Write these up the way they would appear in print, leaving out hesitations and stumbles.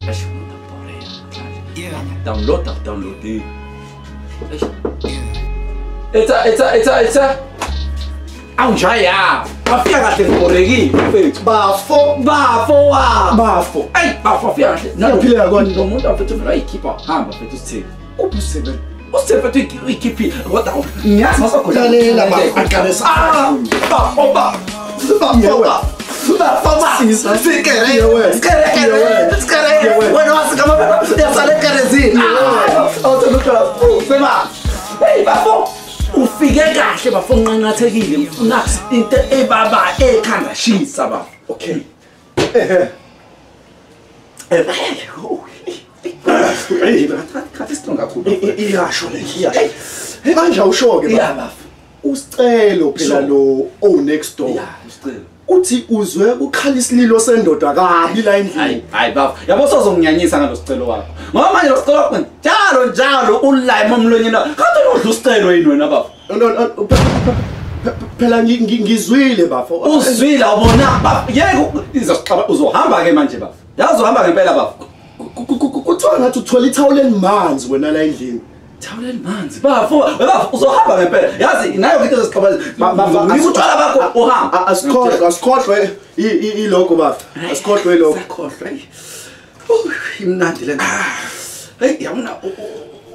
Eish, download download. Etha etha etha etha. Awunjaya. Bafika kahle ngibhorekile mfethu. Bafo bafo wa. Bafo. Ey bafo fika kahle. Ngiyaphila kodwa lo muntu mfethu vele ayikhipha hamba mfethu sithini. Ubusebe. Usithini mfethu uyikhiphile. Kodwa ngiyazi masokhona. Lalela bafo aqalisa. Ah bafo ba. Bafo ba. Bafo ba. Sikere. Sikere. Sikere. Wena wasikama yasale kerezini. Awuthi sema. Hey bafo. Ufike kahle bafo nqanqathekile ngifuna into ebaba ekhanda shisa bafo. Okay. Hey khathi strong kakhulu. Iyasho le iyasho. Manje awusho ke bafo. Usicelo phela lo oh next door. Yeah, usicelo. Uthi uzwe ukhala isililo sendoda kabi la endlini. Hayi bafo. Yabo sozonginyanyisa ngalosicelo wakho. Ngoba manje losicelo wakho njalo njalo ulime omlonyeni. Kanti udla usicelo yini wena bafo? No phela ngizwile bafo. Uzwile awubona bafo. Yeke izosixaba uzohamba ke manje bafo. Yazi uhamba ngempela bafo. Kuthiwa ngathi uthola ithawula elimanzi wena la endlini. Ithawula elimanzi bafo. Bafo uzohamba ngempela. Yazi nayo into ezosixaba. Ngikutshwala bakho uhamba. Asikhohlwe asikhohlwe ilokho bafo. Asikhohlwe ilokho. Sakhohlwe. Imnandi le. Hey yabona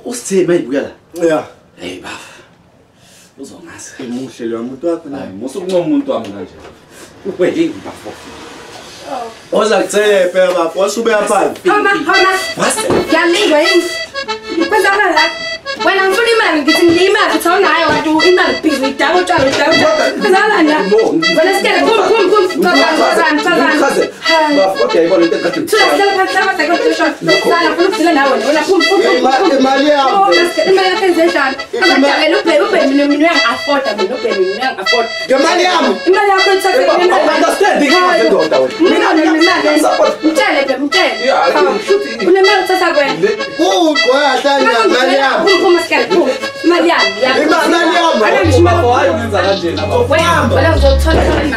usithema ibuya la. Yeah. Hey bafo. Uzongazi. Emuhle lo muntu wakho naye. Musu kuncoma umuntu wami kanje. Ukweli bafo. Oza kuthephe bafo, wasube yaphansi. Homa homa. Ngiyalindwa yini? Kwenzakala la. Wena ngifuna imali ngithi nginika imali uthi awunayo kanti imali busy idaka utshwala udaka utshwala. Kwenzakala la. Wena sikele kum kum kum. Chazani chazani. Bafo kodwa yayibona into ekade. Thula sihlala phansi hlala phansi akho kusho. Sala ngifuna ukudila nawe wena kum kum. Imali yami. Imali yakho enzenjani? Abadakela ubheke ubheke mina mina uyangi-afforda mina ubheke mina uyangi-afforda. Ngemali yami. Imali yakho ithathe mina. Understand indoda wena. Mina nemali. Mtshele bhe mtshele. Unemali uthatha kwena. Uqwahlanya imali yami. Phuma sikele phuma. Imali yami. Imali yami. Bafo hayi ungenza kanjena bafo. Wena wena uzothola imali.